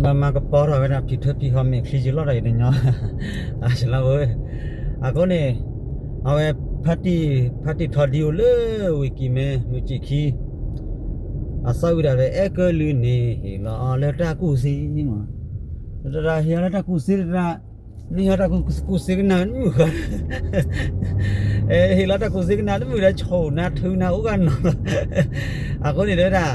ဘၣ်မၤကပီၤထီၣ်ဝဲဒၣ် ဖံးထၢဖံးဟီ မဲာ်ချံယလီၢ်ဒီးယတညီ, အါ လီၤဝဲ, အဃိန့ၣ် အဝဲ ဖါတံၢ် ဖါတံၢ်ထီဒံအိၣ်လၢ ဝ့ၢ်ကံၤမဲ မုၢ်စံၣ်ခံ အသီၣ်ဝံၤဒၣ်ဝဲ အဲၣ်ကလုာ်န့ၣ် ဟ့ၣ်လီၤအီၤလၢတၢ်ကူၣ်သ့မး, တတၢ်ဟ့ၣ်အီၤလၢတၢ်ကူၣ်သ့တတၢ်, မ့ၢ်ဟ့ၣ်လီၤတၢ်ကူၣ်သ့ကနၤတမုာ်ဃီ, ဟ့ၣ်လီၤတၢ်ကူၣ်သ့ကနၤတမုာ်ဒီး ဆိၣ်နၤထုးနၤအိၣ်ဂၤနီၤလီၤ, အဃိန့ၣ်တဲဝဲဒၣ်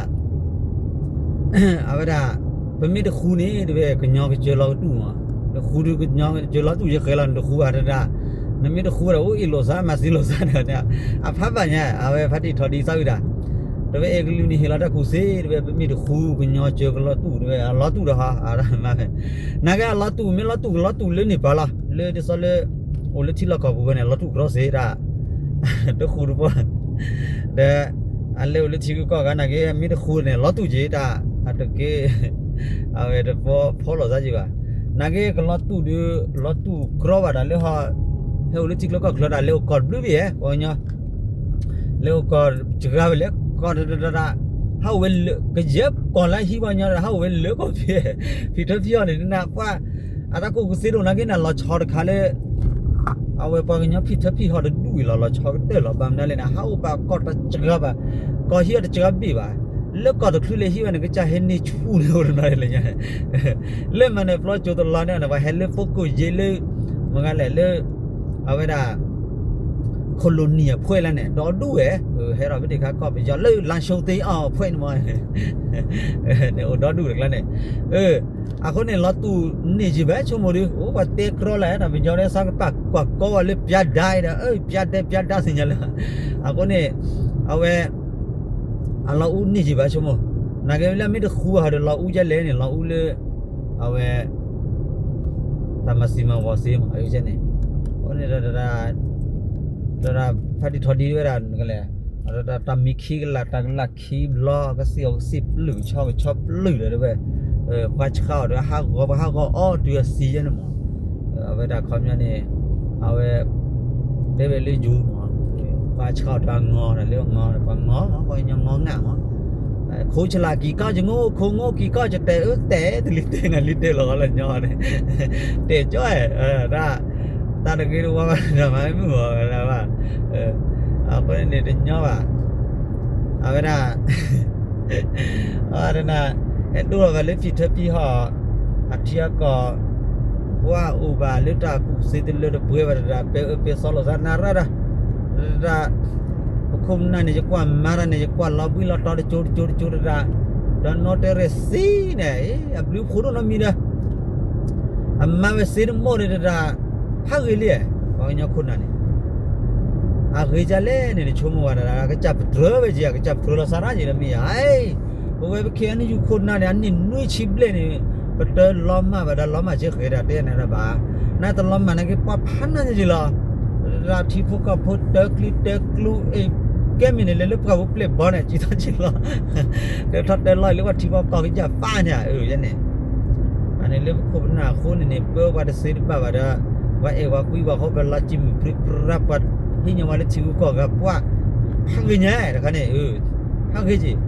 အဝဲဒၣ် ပမ့ၢ်တဃူန့ၣ် တဲဝဲ ကညီကစၢၤလီၤကတူၢ်မး, တဃူဒီးကညီကစၢၤလီၤတူၢ် ယဃဲၤလီၤ နတဃူဘၣ်တဒၣ်, နမ့ၢ်တဃူဒီး အိၣ်အ့ၣ်လိာ်သး မၤသံလိာ်သးဒီး အဖးဘၣ်ညါ အဝဲဖါတံၢ်ထီဒံသၣ်ဝံၤဒၣ်, တဲဝဲအဲၣ်ကလုာ်န့ၣ် ဟ့ၣ်လီၤတၢ်ကူၣ်သ့ တဲဝဲ ပမ့ၢ်တဃူ ကညီကစၢၤကလီၤတူၢ် တဲဝဲ အလီၤတူၢ်ဒီးဟီ အမၤဝဲ, နာ်က့အလီၤတူၢ် မ့ၢ်လီၤတူၢ်ကလီၤတူၢ်လၢန့ၣ်ပၤလီၤ လၢဒ်သိးလၢ အိၣ်လၢထံလီၢ်ကီၢ်ပူၤဝဲန့ၣ် လီၤတူၢ်ကရီစ့တၢ် တဃူတဖိး, ဒီး အလဲၤအိၣ်လၢထံဂုၤကီၢ်ဂၤနာ်က့ မ့ၢ်တဃူန့ၣ် လီၤတူၢ်က့ၤတၢ်, အတက့ၢ် အဝဲတဖီဖီလိာ်သးက့ၤဘၣ်, နာ်က့ကလီၤတူၢ်ဒီး လီၤတူၢ်ကရီဘၣ်တၢ်လၢဟီ, ဟဲအိၣ်လၢထံချၢကီၢ်ချၢတၢ် လဲၤအိၣ်ကီၢ်တဘျုးဘ့ၣ်ဧဲ ပှၤကညီ လဲၤအိၣ်ကီၢ်တဂၤဝဲလဲၣ် ကီၢ်တတတတ ဟးအိၣ်ဝဲလၢ ကယဲၢ်ကီၢ်လၢဟံးပှၤကညီဒီး ဟးအိၣ်ဝဲလၢကီၢ်ဖံး, ဖံးထၢဖံးအီၤန့ၣ် နၢ်ပှၢ် အတၢ်ကူၣ်ကသ့ဒိၣ်နာ်က့ နလီၤဆီတခါလၢ အဝဲပှၤကညီဖံးထၢဖံးဟီတဒူၣ်အံၤလီၤ လီၤဆီကတၢၢ်လီၤ ဘၣ်မနုၤလဲၣ်န့ၣ် ဟးအိၣ်ဘၣ်ကီၢ်တစှၤဘၣ်, ကီၢ်ဟံးအီၤတစှၤဘ့ၣ်ဘၣ်, လၢကီၢ်တချုးလဲၤဟံးဝဲန့ၣ် ကစၢ်ဟဲန့ၢ်ဆူၣ်န့ၣ်အိၣ်တနီၤလဲၣ်ညါ, လၢမၤနၢၤပျီကၠိတလီၤန့ၣ်န့ၣ် ပှၤဟဲလၢဖိကိၣ်ယ့လၢ မ့ၢ်ဂၤလဲၣ်လၢ အဝဲဒၣ် ခိၣ်လိၣ်နံၤအဖှဲလၢန့ၣ် ဒီဒူၣ်ဝဲ, ဟဲထီၣ်ဖဲန့ၣ်ခါကီၢ်ပယီၤလၢ လါရှိုးသ့အီၤအဖှဲန့ၣ်မး, န့ၣ်အိၣ်ဒီဒူၣ်တကျါန့ၣ်, အဃိန့ၣ် လီၤတူၢ်န့ၢ်က့ၤဘၣ်ဆိကမိၣ်ဒီး အိၣ်ပှၤတဲကြီလၢတၢ်ပယီၤဒီး သးကပာ်ကွၢ်ကီဝဲလၢပျါဒါဒီး ပျါဒဲပျါဒါသ့ၣ်ညါလၢ, အဃိန့ၣ် အဝဲ အလီၤအူန့ၢ်က့ၤဘၣ်ဆိကမိၣ်, နာ်က့လၢမ့ၢ်တဃူဟီဒီးလီၤအူဒ်လဲၣ်န့ၣ် လီၤအူလၢ အဝဲ တၢ်မၤသံမၤဝီၤသ့မး အန့ၣ်, အဃိန့ၣ် တၢ်ဖါတံၢ်ထီဒံဝဲဒၣ် တၢ်မံခံကလး တၢ်ကလးခံဘျီ ကသ့ၣ်အီၤကသ့ၣ်ပျုၢ် ကဆီကဆီပျုၢ်ဒီးတဲဝဲ, ပှၤဆှးအီၤဒီးဟးဂီၤ ပှၤဟးဂီၤအီၤတုၤအသံယဲန့ၣ်မး, အဝဲဒၣ်ခီပညီန့ၣ် အဝဲ တဲဝဲလၢယိၤမး, ပှၤဆှးအီၤတၢ်ငီၤဒီးလၢအငီၤ ပှၤငီၤမး ပှၤကညီငီၤငၣ်မး, ခိဆလးကံၤကီၢ်ယငိၣ် ခိငိၣ်ကံၤကီၢ်ယတဲာ် အၢ တဲာ်တလံၤတဲာ်နၤလံတဲာ်လီၤလၢညီန့ၣ်, တဲာ်ကၠီ, တၢ် တၢ်တဂ့ၤတဝါဘၣ် မၤမုာ်အီၤဘၣ်, အဃိန့ၣ်တညီဘၣ်, အဝဲဒၣ် အဝဲဒၣ် ဟဲဒိၣ်ထီၣ်ဘၣ်လၢဖံးထၢဖံးဟီၣ် အထံအကီၢ် ပှၤအိၣ်ဘၣ်လၢတၢ်ကူၣ်သ့တလၢတပှဲၤဘၣ်တဒၣ် ပဲအၢပဲသီလိာ်သးနၤရၣ်ဒၣ်, တဒၣ် ပခိၣ်ပနၢ်န့ၣ် ယကွၢ်မၤတၢ်န့ၣ် ယကွၢ်လီၤဘှံးလီၤတီၤတကၠိတကၠိတကၠိတဒၣ်, ဒီးနီၢ်တဲရ့ၣ်သံန့ၣ် အဘျုးဖှိၣ်ဒိၣ်နီတမံၤဒီး အမၤဝဲသ့တမိၢ်န့ၣ်တဒၣ် ဟးဂ့ၤလံ, ပှၤကညီခိၣ်နၢ်န့ၣ် အဂ့ၤဒ်လဲၣ်န့ၣ် နဆိကမိၣ်ဝဲဒၣ် အကစၢ်ပတြၢၤဝဲက့ၤ အကစၢ်ပတြၢၤလီၤသးဒၣ်က့ၤလၢမ့ၢ်ယါ, ပဝဲပ ခ့ၣ်အဲၣ်ယူၣ် ခိၣ်နၢ်န့ၣ် အနံၣ်နွံဆံဘျဲၣ်န့ၣ် ပတလီၤမၢ်ဘၣ်ဒီးလီၤမၢ်ကဲဃဲၤဒၣ်တဲန့ၣ်ဘၣ်, နတလီၤမၢ်နာ်က့ ပှၤဖးနၢ်က့ၤလီၤ, လၢထံဖိကီၢ်ဖိတၢ်ကျံတၢ်ကျူအံၤ ကဲမ့ၢ်န့ၣ် လဲၤလၢပှၢ်ပူၤပျဲၢ်ဘီန့ၣ် စံးထီၣ်က့ၤလီၤ, တၢထီၣ်တၢလီၤအံၤလၢပှၤထံပှၤကီၢ်ကစၢ်ပာ်န့ၣ် အၢ ယဲန့ၣ် အန့ၣ်လၢပခိၣ်ပနၢ်အဃိန့ၣ်န့ၣ် ပၢပှၤတသ့တဘၣ်ဘၣ်ဒီး ပှၤအဲၣ်ပှၤကွံပှၤဃိ ပှၤလီၤစံၣ်မုၢ်ပြံပြါ ပှၤဟံးညီၤဝဲလၢထံဂုၤကီၢ်ဂၤ ပှၤ ဟးဂ့ၤညါတခါန့ၣ် ဟးဂ့ၤက့ၤ,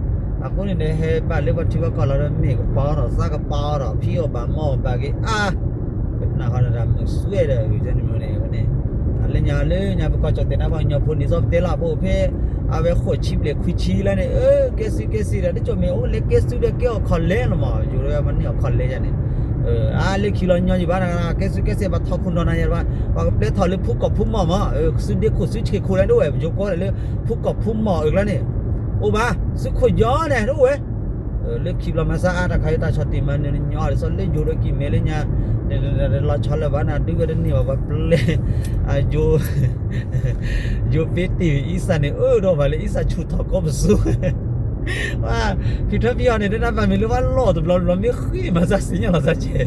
အဃိန့ၣ်ဒီး ဟဲဘၣ်လၢပှၤထံပှၤကီၢ်လီၤဒီး မ့ၢ်ကပီၤထီၣ်သးကပီၤထီၣ် ဖံးအီၣ်ဘၣ်မီအီၣ်ဘၣ်က့ၤအါ, ကနၣ်ဃီဒီးတၢ်မုာ်စွဲဒီး န့ၣ် အလၢညါလၢညါ ပကီၢ်ကၠီၣ်တဲာ်နါ ပှၤကညီဖိန့ၣ် သီပတဲလီၤ ပအိၣ်ဖဲ အဝဲဃိးဆံဘျဲၣ်ခွံဆံလၢန့ၣ် အၢ ကဲစုကဲစ့ဒီး တကၠိၣ်မ့ၢ်အိၣ်လဲၤကဲစုဒီးကဲအီၣ်ခီၣ်လဲလီၤမး ယိၤဒၣ်မၤန့ၢ်အီၣ်ခီၣ်လဲယါန့ၣ်, အါလၢခံလီၤညီယံၤဘၣ် ကဲစုကဲစ့ဘၣ်ထီၣ်ခိၣ်နီၢ်နၤယါဘၣ် ပှၤကပျဲထီၣ်လၢဖုကီၢ်ဖုမီၢ်မး စုဒ့ခိၣ်စုဆ့ၣ်ခိၣ်လဲဒၣ်ဝဲ ပယိၤကီၢ်လၢဖုကီၢ်ဖုမီၢ်အၢကျါန့ၣ် အိၣ်ဘၣ် စုခိၣ်ယီၤန့ၣ်တအိၣ်ဝဲ လၢခံဘျီမၤစၢ်အါတၢ်ခါအံၤ တၢ်ဆီၣ်တံၢ်မၤနၢၤညီအီၤ ဒ်သိးလၢယိၤဒီးကံၢ်မဲာ်လၢညါ လီၤဆီလၢၤဘၣ်နၤ ဒုးဝဲတန့ၢ်ဘၣ် ပှၤပျဲ ယိၤ ယိၤပ့တ့ၢ်အံစၢ်န့ၣ် အၢဒီးဘၣ်လၢအံစၢ်ဆူၣ်ထီၣ်ကီၢ်ပသူ ဖံးထီဖံးအီၤန့ၣ် တၢ်ဘၣ်မ့ၢ်လၢပှၤလီၢ်တဘျီဘျီ မ့ၢ်ဃ့မၤစၢ်စံၣ်ညီၣ်လီၤစၢ်ကဲ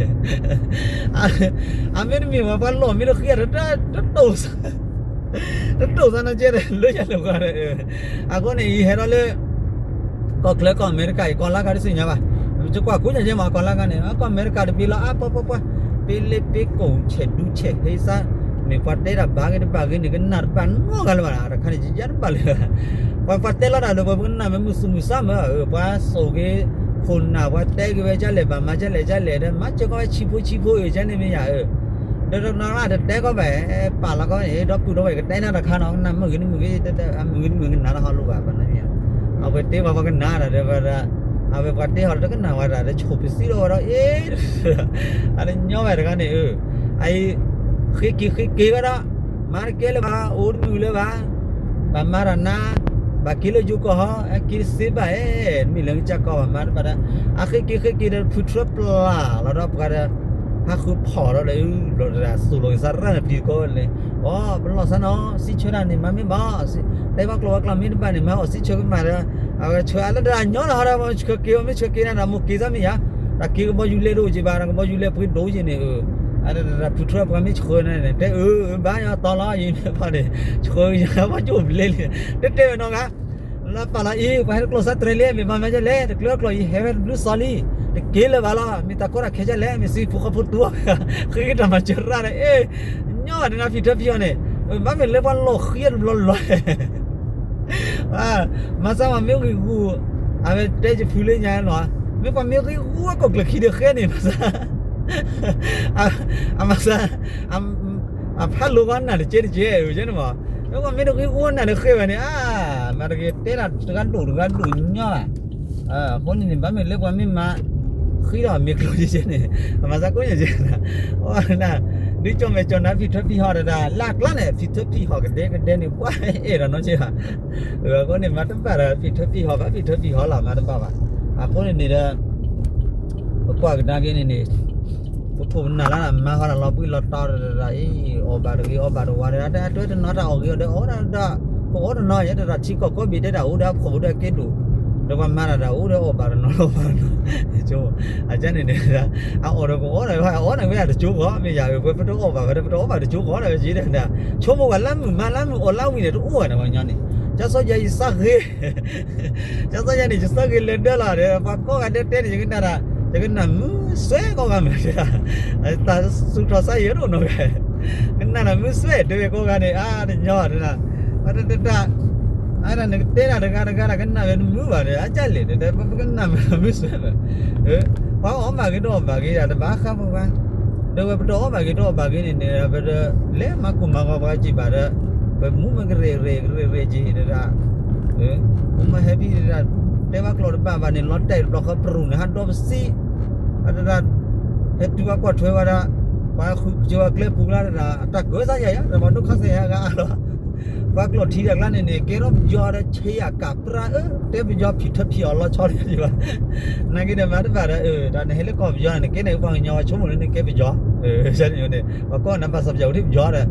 အမ့တမ့ၢ်ဘၣ် ပှၤလီၢ်မ့ၢ်တဃ့ တတိၢ် တတိၢ်သးနီကဲဒီး လၢယၤလၢပှၤဒီး အဃိန့ၣ် ယဟဲထီၣ်လၢ ကီၢ်ချၢကီၢ်အမဲရကၤအံၤ ကီၢ်လါခါတသ့ၣ်ညါဘၣ် ယကွၢ်ကိးညါကဲမး ကီၢ်လါခါန့ၣ် ကီၢ်အမဲရကၤတဘ့ၣ်လီၤ အါပှၤပှၤပှၤ ပ့လ့ပ့ကိၣ်ဆဲးဒူဆဲးဟ့သး မ့ၢ်ပှၤတဲတၢ်ဘၣ်ဂ့ၤတဘၣ်ဂ့ၤန့ၣ် ကနၣ်တဘၣ်နီတဂၤလၢၤဘၣ် တခါန့ၣ် ယယါတဘၣ်လၢၤ ပှၤပှၤတဲလီၤတၢ်လၢပှၤပကနၣ်မ့ၢ်မုာ်သူၣ်မုာ်သးမး ပှၤစိာ်က့ၤ ခိၣ်နၢ်ပှၤတဲက့ၤဝဲဒ်လဲၣ် ဘၣ်မၤဒ်လဲၣ်ဒ်လဲၣ်ဒီး မၤစၢၤကီးဝဲဆံးဖိဆံးဖိအၢ ကန့ၣ်မ့ၢ်ယၤအၢ, ဒီးတနီၤလၢတတဲကီးဘၣ် ပာ်လီၤကီးန့ၣ် ဒီပုၢ်ဒီဝဲၢ်ကတဲနၤတခါနီၤ ကနၣ်မုာ်ဂ့ၤနမုာ်ဂ့ၤ မုာ်ဂ့ၤနမုာ်ဂ့ၤကနၣ်တဟီလိာ်ဘၣ်ဘၣ်နီၤ, အဝဲတဲဘၣ်ပှၤကနၣ်ဒီး အဝဲပှၤတဲဟီဒီးတကနၣ်ဝဲဒၣ် ဒီးဆိၣ်ပစံးထီၣ်ဝဲဒီး အ့ အတညီဘၣ်တဂၤန့ၣ်အၢ, အအံၤ ဃ့က့ၤဃ့က့ၤဝဲဒီး မၤတကဲလၢၤဘၣ် အိၣ်တမုာ်လၢၤဘၣ်, ဘၣ်မၤတၢ်နၤ, ဘၣ်က့ၤလၢယိၤကီၢ်ဟီ အက့ၤတသ့ဘၣ်ဧဲ, မ့ၢ်လၢကစၢ်ကီၢ်ဘၣ်မၤတဘၣ်ဒီး အဃ့က့ၤဃ့က့ၤဒီးဖုထြၢပျၢ်လီၤဒီးပှၤဒီး ဟးဃုဖီၣ်ဒီးလၢ ဘျီတၢ်သိၣ်လိကစၢ်ရၣ်န့ၣ်ပျံၤတကိးလဲၣ်, အိ ပလီၢ်ဆါနီၤ စံးဆၢတၢ်န့ၣ် မၤမ့ၢ်ဘၣ်, တဲဘၣ်ကျိာ်ဘၣ်ကျၢ်မ့ၢ်တဘၣ်န့ၣ် မၤအီၣ်စံးဆၢကမၣ်ဒီး အဝဲဆှၢအါလၢတၢ်ညီလီၤဟီဒီး မ့ၢ်ဆှၢက့ၤ မ့ၢ်ဆှၢက့ၤနၤဒီး မိၢ်က့ၤသးမ့ၢ်ယၤ, တၢ်က့ၤကဘီယူၤလဲတအိၣ်က့ၤဘၣ် တၢ်ကဘီယူၤလဲပှ့ၤဒိၣ်က့ၤန့ၣ်အၢ, အတၢ်ဖုထြၢပှၤမ့ၢ်ဆှၢန့ၣ် တဲအၢ ဘၣ်ယၤတီလီၤ ယမ့ၢ်ဖီၣ်န့ၣ် ဆှၢယၤဘၣ်ကၠိၣ်ဘျဲလံ, တတဲဝဲနီတဂၤ လၢပာ်လီၤအံၤ ပှၤဟဲတကျိာ်စးတြဲၤလံ မ့ၢ်မၤမၤဒ်လဲၣ် တကျၢၤကျိာ်အံၤ ဟဲဝဲတဘျုးစီၤလံ, တက့ၤလၢၤဘၣ်လီၤ, မ့ၢ်တၢ်ကီတၢ်ခဲဒ်လဲၣ် မ့ၢ်စံးဖိဃီဖိတူၢ်အီၤ, ဃ့က့ၤတၢ်မၤစၢၤရၣ်ဒီး အ့ ညီဘၣ်တနၤဖံးထၢဖံးအီၤန့ၣ်, ဘၣ်မ့ၢ်လၢပှၤလီၢ်ဃံအတဘျီလီၤ မၤစၢ်မ့ၢ်ဂံၢ်ဂူာ်, အဝဲတဲယဖုလၢညါလီၤ, မ့ၢ်ပှၤမ့ၢ်ဂံၢ်ဂူာ်အကိာ်ကျၢၢ်ခံဒီးဃဲန့ၣ် မၤစၢ်, အမၤစၢ်, အဖးလိာ်ကီးနၢ်တကဲတကဲ အၢ ကဲန့ၣ်မး, မ့ၢ်ပှၤမ့ၢ်တဂံၢ်ဂူာ်နၢ်တဃဲဝဲန့ၣ် အါ, မၤတဂ့ၤတဲတၢ်တဂၤဒိၣ်တဂၤဒိၣ်ညီဘၣ်, အဃိန့ၣ်န့ၣ် ဘၣ်မ့ၢ်လၢပှၤမ့ၢ်မၤ ဃံဒီးမ့ၢ်ကျိၤကဲန့ၣ်, အမၤစၢ်ကိးညါကဲ, အ ဒုကၠီၣ်မဲာ်ကၠီၣ်နၤဖံးထၢဖံးဟီၣ်တဒၣ် လၢအကျါန့ၣ် ဖံးထၢဖံးဟီၣ်ကဒဲကဒဲန့ၣ် ပှၤအဲၣ်ဒီးနီတစဲးဘၣ်, အဃိန့ၣ် မၤတဘၣ်ဒီး ဖံးထၢဖံးဟီၣ်ဘၣ် ဖံးထၢဖံးဟီၣ်လီၤ မၤတဘၣ်ဘၣ်, အဃိန့ၣ်န့ၣ်ဒီး ပကွၢ်ကဒါက့ၤန့ၣ်န့ၣ်, ပထိၣ်ပနၢ်လၢမၤဃီတၢ်လီၤပှံၢ်လီၤတီၤတဒၣ်အံၤ အီၣ်ဘၣ်တဂ့ၤအီၣ်ဘၣ်တဝါတဒၣ် တၢ်တွဲတနီၤတၢ်အီၣ်ဂ့ၤအီၣ်ဒၢးအီၣ်ဒၣ်ဒၣ်, ပအီၣ်တနီၤယဲတဒၣ်ထံကီၢ်ကိးဘ့ၣ်တဲတၢ်အိၣ်ဒီးအဖှီၣ်ဖိဒီးကဲဒိၣ်, ဒီးပှၤမၤတၢ်တၢ်အိၣ်ဒီးအီၣ်ဘၣ်တနီၤလီၤဘၣ်တနီၤ, အကန့ၣ်န့ၣ် အအီၣ်ဒီးကအီၣ်ဒီး အီၣ်န့ၣ်ဝဲဒၣ်တကၠိဃီ မ့ၢ်ယၤ ပဝဲပတအီၣ်ဘၣ်ဝဲဒီး ပတအီၣ်ဘၣ်တကၠိဃီဒီး ယဲဒၣ် ဆိကမိၣ်ဝဲလါမုၢ်မၤလါမုၢ်အီၣ်လါဝံၤန့ၣ် တအိၣ်ဝဲဒၣ်ပှၤကညီန့ၣ်, ကၠီစီယၤယသးဂ့ၤ ကၠီစီယၤန့ၣ် ယသးဂ့ၤလၢဒၢလီၤဒီး ပှၤကိးဂၤဒဲးတဲန့ၣ် ယကနၣ်ဒၣ် ယကနၣ်မုာ်စွဲကိးဂၤမ့ၢ်တဲဒၣ်, တၢ်သူၣ်ထီၣ်စါယဲၢ်တအိၣ်နီတဂၤ, ကနၣ်ဒၣ်မုာ်စွဲတဲဝဲကိးဂၤန့ၣ် အါတညီတဲဒၣ်, အတတၢ်, အတၢ်နကတဲဒၣ်တဂၤတဂၤဒၣ် ကနၣ်ဝဲတမုာ်ဘၣ်ဒီး အကလဲၣ်တဲ ပကနၣ်မုာ်မုာ်စွဲမ့ၢ်, ပှၤအီၣ်ဘၣ်ဂ့ၤတအီၣ်ဘၣ်ဂ့ၤဒၣ် တဘၣ်ဃးပှၤ ဒီးဝဲပတအီၣ်ဘၣ်ဂ့ၤတအီၣ်ဘၣ်ဂ့ၤန့ၣ်န့ၣ် ပတလဲၤမၤကိၢ်မၤဂီၤပှၤကံၣ်ဘၣ်ဒီး ပမူမ့ၢ်ကရဲၣ်ကရဲၣ်ကရဲၣ်ကရဲၣ်က့ၤတဒၣ်, ပမ့ၢ်ဟဲဖံးတဒၣ် တဲဘၣ်ကျိာ်တဘၣ်ဘၣ်န့ၣ် လီၤတဲာ်တဘျီဃီပရူၢ်န့ၣ် ဟးဒီပစံး, အတဒၣ် ဟဲတုၤဘၣ်ကွၢ်ထွဲဝဲဒၣ်, ပှၤဃုကၢဝဲကျဲပူၤကျါတဒၣ် အတၢ်ကၢသးယၤယၤ တမၤဒိၣ်ခါစဲးယၤဂၤအါလီၤ, ပှၤကျိာ်ထံတၢ်ကျါန့ၣ်န့ၣ် ကဲထီၣ်ပယီၤဒီးဆ့ယၤကးပြၢ်အၢ တဲပယီၤဖံးထၢဖံးအီၣ်လီၤဆီန့ၣ်ဘၣ်, နာ်က့ဒီးမၤတဘၣ်ဒီး တၢ်နဟဲလၢကီၢ်ပယီၤန့ၣ် ကဲန့ၣ်ပှၤကညီဆိကမိၣ်လၢနကဲပယီၤ, န့ၣ် ပှၤကီၢ်နၤဘၣ်စီၤပယီၤအိၣ်ထံပယီၤဒီး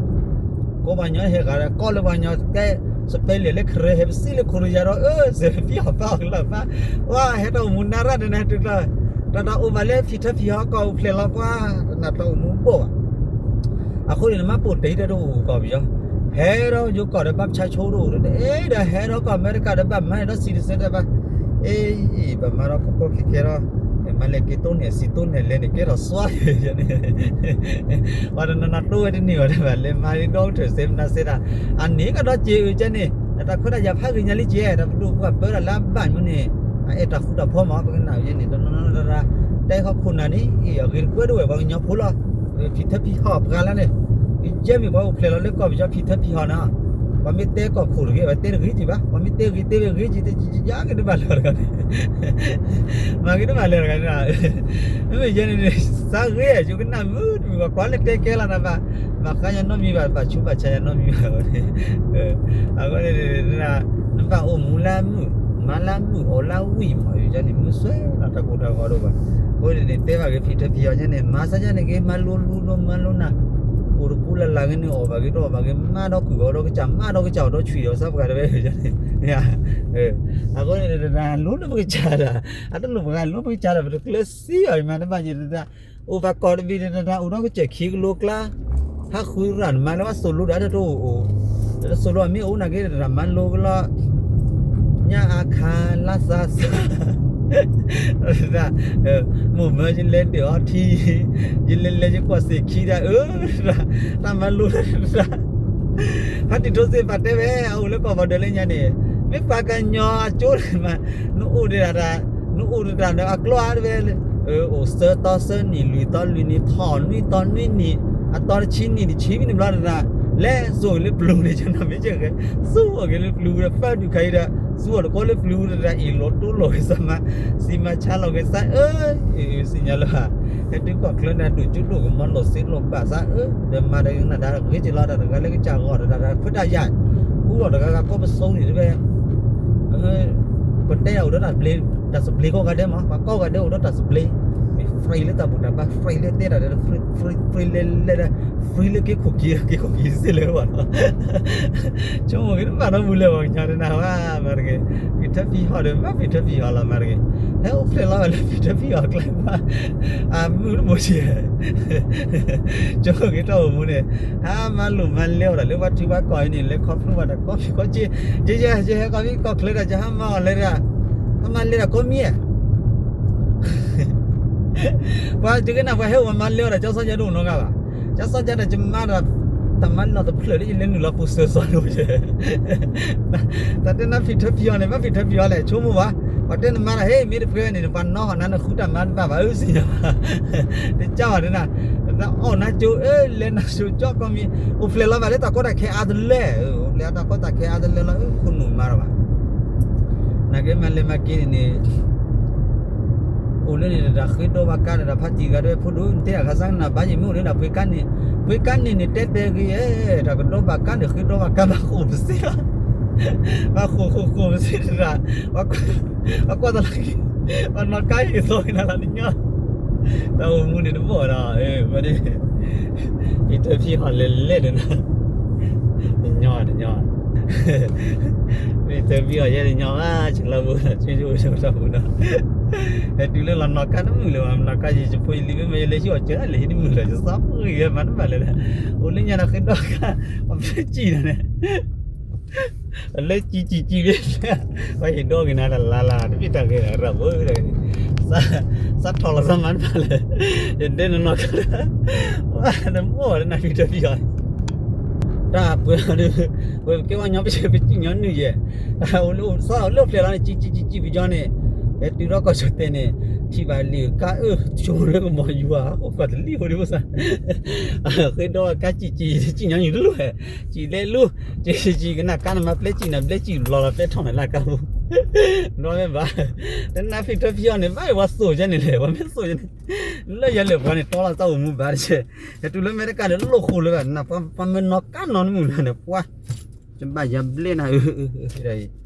ကိးပှၤကညီဟဲဂၤဒီး ကီၢ်လၢပှၤကညီကဲ စပဲလဲၣ်လၢခရၢဟဲပစံးလၢခိရံယါဒီး အၢ စဲးဖံးအီၣ်ပာ်အီၣ်ကလၢ်ပာ်, ဝဲဟဲတၢ်အိၣ်မူနၢ်ရၣ်တနၤတုၤကျၢ်, တၢ်တၢ်အိၣ်ဘၣ်လၢဖံးထၢဖံးဟီၣ်ကီၢ်အိၣ်ဖျဲၣ်လီၤပှၤ, တၢ်တၢ်အိၣ်မူဘိၣ်ဘၣ် အဃိန့ၣ် နမ့ၢ်ပိာ်တ့ၢ်တၢ်တအိၣ်ကီၢ်ပယီၤ, ဟဲဒီးယိၤကီၢ်ဒီးဘၣ်ဆါဆိတအိၣ်ဒီး အဲၣ်ဒိးဟဲဒီးကီၢ်အမဲရကၤဒီးဘၣ်မၤန့ၢ်ဒီး citizen တၢ်ဘၣ်, အ့ ဘၣ်မၤဒီးကီကီခဲခဲဒီး, မၤလဲၤက့ၤတိၢ်န့ၣ် စံးတိၢ်န့ၣ်လဲၤန့ၣ် ကဲထီၣ်စွါန့ၣ်, ပှၤတနီၤနီၤတိၢ်ဝဲတန့ၢ်ဝဲဒၣ်ဘၣ် လဲၤမၤဒီကထၢၣ်စဲမနၤစဲဒၣ်, အန့ၣ်ကဒီးက့ၤအုကဲန့ၣ် တၢ်ခွဲးတၢ်ယာ်ဖးဂ့ၤညါလံကဲ တၢ်ပဒိၣ်ပှၢ်ပၢတၢ်လၢအဘၣ်မနုၤန့ၣ်, အအဲၣ်တၢ်ဃူတၢ်ဖိးမး ပကနၣ်အုကဲန့ၣ် တနီၤနီၤတၢ် တဲခီခိၣ်နၢ်န့ၣ် အဂ့ၤတကွဲးဒိၣ်ဝဲပှၤကညီဖိလီၤ, ဖံးထၢဖံးဟီၣ်ပှၤလၢန့ၣ်, ယဲမ့ၢ်ပှၤအိၣ်ဖျဲၣ်လီၤလၢကီၢ်ပယီၤဖံးထၢဖံးဟီၣ်န့ၣ်, ပှၤမ့ၢ်တဲကီၢ်ခိၣ်တဂ့ၤ ပှၤတဲတဂ့ၤကံဘၣ် ပှၤမ့ၢ်တဲဂ့ၤတဲဝဲဂ့ၤကံ တယါက့ၤတဘၣ်လၢၤတဂၤန့ၣ်, မၤဂ့ၤတဘၣ်လၢၤတဂၤန့ၣ်, မ့မ့ၢ်ယဲန့ၣ်န့ၣ် သးဂ့ၤ ယကနၣ်မုာ်တမုာ် ပှၤကွၢ်လၢတဲကဲလီၤနၤဘၣ်, ဘၣ်ဃးယၤနီတမံၤဘၣ် ဘၣ်ဆူးဘၣ်ဆါယၤနီတမံၤဘၣ်န့ၣ်, အဃိန့ၣ် နဘၣ်အိၣ်မူလၢမုာ် မၤလၢမုာ် အီၣ်လၢဝံၣ်မး ယန့ၣ် မုာ်စွဲလီၤ တၢ်ကိၢ်တၢ်ဂီၤဒိၣ်ဘၣ်, အဃိန့ၣ်န့ၣ် တဲဘၣ်က့ၤဖံးထၢဖံးဟီၣ်ယဲန့ၣ် မၤစၢ်ယဲန့ၣ်က့ၤ မၤလိလူဒီးမၤလိနၢ်, အိၣ်တပူၤလၢ်လၢ်ဂ့ၤန့ၣ် အီၣ်ဘၣ်ဂ့ၤဒီးအီၣ်ဘၣ်ဂ့ၤ မၤဒီးကုၢ်ဂီၤဒီးကစၢ် မၤဒီးကစၢ်အီၣ်ဒီးဆွံဒီးစၢဖှၢ်တဝဲယန့ၣ်, အဃိန့ၣ် တၢ်လိၤလၢပကစၢ်ဒၣ်, အတလိၣ်ပှၤလိပကစၢ်ဒီး ပတကျၢၤစံအီၤ မၤတဘၣ်ယတဒၣ် အိၣ်ဘၣ်ကီၢ်တဘ့ၣ်တဒၣ် အိၣ်ဒီးကစၢၢ်ခံကလိကျါ, ဟးဃုရၣ်နမၤလၢဘၣ်သိၣ်လိဒၣ်တၢ်တအိၣ်အိၣ်, တသိၣ်လိအမ့ၢ်အိၣ်နာ်က့တဒၣ်မၤလိကလီၤ, ညါအါခါလါသးစၢ် မိၢ်မၢယလဲၤဒၢးအီထံ, ယလဲၤလဲၤယကွၢ်စ့ၢ်ခံဒၣ်အၢ, တၢ်မၤလိတဒၣ်, ဖါတံၢ်ထိစ့ပာ်တဲဝဲ အအိၣ်လၢကီၢ်ဘီဒၢးလၢညါန့ၣ်, မ့ၢ်ပှၤကညီအကၠိမး, နအိၣ်ဒံးဒၣ်တၢ် နအိၣ်တတၢ်ဒီးအကျိၤအါတဝဲ, အိၣ်သၢသီသၢနံၣ် လွံၢ်သီလွံၢ်နံၣ် ထီၣ်နွံသီနွံနံၣ် အသီတဆံနံၣ် တဆံဝံၤန့ၣ်ဘျီတတၢ် လဲၤစိာ်က့ၤလၢပျူၤန့ၣ် ကနီၤမ့ၢ်ကဲ သူအီၤက့ၤလၢပျူၤဒီး ဖးဒုးခါအံၤဒီး သူအီၤတကီလၢပျူၤဒီး တၢ်အ့ၣ်လိာ်တိလိာ်က့ၤသးမး စံးမၤဆါလီၤက့ၤသး အၢ စံၣ်ညီလၢ ဟဲတုၤကီၢ်ချၢန့ၣ်ဒိၣ်ကၠိဒိၣ်ကမီလိာ်သ့လိာ်ဘၣ်သး အၢ ဒီးမၤတဂ့ၤနၤဒါဂ့ၤက့ၤလီၤ တၢ်တဂၤလၢကစၢ်ဂီၤဒီးတၢ်တၢ်ခွဲးတၢ်ယာ် အူလီၤတဂၤဂၤကီၢ်ပစိန့ၣ်တဝဲ ပတဲအိၣ်ဒီးတၢ် တၢ်သဘျ့ကိးဂၤဒဲးမး ပှၤကိးဂၤဒဲးအိၣ်ဒီးတၢ်သဘျ့ မ့ၢ် free လၢတၢ်ဘူၣ်တၢ်ဘါ free လၢတဲတၢ်ဒီး free လၢ free လၢလဲၤဒီး free လၢက့ၤခိၣ်က့ၤ က့ၤခိၣ်က့ၤစ့ၢ်လၢၤဘၣ်နီၤ ဆိကမိၣ်က့ၤတဘၣ်နီတမုာ်လၢၤဘၣ် ကညီတနၤဝဲ မၤတဂ့ၤ ဖံးထၢဖံးဟီၣ်ဒီး မ့ၢ်ဖံးထၢဖံးဟီၣ်လီၤ မၤတဂ့ၤ ဟဲအိၣ်ဖျဲၣ်လီၤဝဲလၢဖံးထၢဖံးဟီၣ်ကျဲဘၣ် အမုၢ်တဘိးဆံး ဆိကမိၣ်က့ၤတၢ်အိၣ်မူန့ၣ် ဟါမၤလိာ်မၤလဲအီၤဒီး လၢပှၤထံပှၤကီၢ်အံၤန့ၣ် လဲၤခီဖျိဘၣ်တၢ်ကီမံၤကီၢ်စ့ ယဲယဲ ယဟဲကီၢ်မံၤကီၢ်ချၢဒီး ယဟါမၤအီၤလဲၤဒီး ဟါမၤလဲၤဒီးကီမံၤဧါ ပှၤယကနၣ်ပှၤဟဲအိၣ်မၤလဲအီၤဒီး ကၠီစီၤယၤတအိၣ်နီတဂၤဘၣ်. ကၠီစီၤယၤဒီး ယမၤဒီး တၢ်မၤနီၢ်တဖျၢၣ်လၢယလဲၤနုာ်လီၤပူၤစၢၤစီၤလိၤ တၢ်တဲနၤဖံးထၢဖံးအီၤန့ၣ် ဘၣ်ဖံးထၢဖံးအီၤလဲၣ် ဆိကမိၣ်ဘၣ်. ပှၤတဲနမၤတၢ်ဟဲ မ့ၢ်တဖှဲန့ၣ် ပှၤနီၣ်ဃီနၤ နဃုတၢ်မၤတဘၣ်ဘၣ် အၢစံၣ်ညီၣ်ဘၣ်. တကးဘၣ်တဲနၤ တၢ်အီၣ်နၤကၠိ အၢ လဲၤနၤကၠိကၠီကီၢ်မံၤ အိၣ်ဖျဲၣ်လီၤဘၣ်လၢတၢ်ကီတၢ်ခဲအါတလၢ အိၣ်ဖျဲၣ်တၢ်ကီတၢ်ခဲအါတလၢလီၤ အၢ ခိၣ်နူာ်မၤတၢ်ဘၣ် နာ်က့မၤလဲၤမၤက့ၤန့ၣ် အိၣ်လၢန့ၣ်တၢ်ဃ့ဒီးဘၣ်ကါဒီးတၢ်ဖးတံၢ်ဂၤဒီး ဖိဒိၣ်တဲအဃါစၢ်နၢ်ဘၣ်ယံၤမ့ၢ်အိၣ်လၢတၢ်ပှ့ၤကါန့ၣ် ပှ့ၤကါန့ၣ်န့ၣ် တဲတဲဂ့ၤ တၢ်ကဒီးဘၣ်ကါဒီးဃ့ဒီးဘၣ်ကါဘၣ် ဃိၣ်ပစ့လီၤ ဘၣ်ဃိၣ်ဃိၣ်ဃိၣ်ပစ့တရၣ် ပှၤကွၢ်တလၢက့ၤ ပှၤနီၢ်ကါဟ့ၣ်သီက့ၤနၤလီၤနညီ တၢ်အိၣ်မူန့ၣ်တဘီၣ်ဒီး ပှၤဒ် ဖံးထၢဖံးဟီၣ်လဲၤလဲၤဒီးနၤ တညီတညီ ဖံးထၢဖံးဟီၣ်ယဲတညီဘၣ် ဆလီၤဘိဒီး ဆိဆိဆိတၢ်မူဒီး ဟဲတုၤလၢလီၤနီၢ်ကါတမုာ်လၢၤဘၣ် နီၢ်ကါယံၤ ယဖိယလံၤမ့ၢ်ယလဲၤဟံၣ်အီၤစၢၤ လဲၤဟံၣ်တမုာ်လၢၤ ယသးပှ့ၤယဲမၤတဘၣ်လၢၤ အိၣ်လၢညါဒီးဃ့ဒီးကါ ပှၤဖျဲၣ်စံၣ်ဒီးန့ၣ် အလဲၤစံၣ်စံၣ်စံၣ်လၢ ပှၤဟ့ၣ်ဒီက့ၤနၤလၢ်လၢ်လၢ် တမ့ၢ်တၢ်ဂ့ၤလၢ်ရၢၢ်ဘၣ် စးထီၣ်လီၤသးမၤတဘၣ်လၢၤ ယဒဲနနီၢ်ကါ ဝဲနမိၢ်လၢနဖံးထၢဖံးအီၤ တၢ်ပှဲၤလီၤဒုး ဝဲပကဲဝဲညီပစဲးပစံၣ်ညီနုၢ်ယဲၢ် တၢ်အိၣ်လၢအိၣ်သီအိၣ်လၢဖျဲၣ်လီၤန့ၣ် စံၣ်စံၣ်စံၣ်စံၣ်ပယီၤန့ၣ် ဟဲတုၤထီၣ်ကီၢ်ဆၢၣ်တဲာ်န့ၣ် ထံၣ်ဘၣ်လံာ်ကါအၢ ဆိကမိၣ်လၢကမီၤယွၤ အိၣ်ကီၢ်တလံၣ်ဖိဒံဖိသၣ် ဃ့ဒီးကါစံၣ်စံၣ် စံၣ်ညီနုၢ်တလိၣ်ဟဲ စံၣ်လဲၤလူ စံၣ်စံၣ်ကနၣ်ကါနမၤပျဲစံၣ်နၤ ပျဲစံၣ်လီၤလီၤပျဲထီၣ်နၤလၢကါပူၤ ဒီးမ့ၢ်ဘၣ် တနၢ်ဖံးထၢဖံးအီၤန့ၣ် ဘၣ်ဝဲသိၣ်ယဲန့ၣ်လဲၣ် ပှၤမ့ၢ်သိၣ်ယဲန့ၣ် လၢယၤလၢာ်ပှၤန့ၣ် တီလီၤသးအိၣ်မူဘၣ်တဆဲး ဟဲတုၤလၢအမဲရကၤဒီးလိၣ်ဃိလၢၤဘၣ် ပှၤမၢနီၢ်ကါနီတမုာ်လၢၤန့ၣ် ပှၤ ယဘၣ်ယၤဘျဲၣ်နၤ အၢ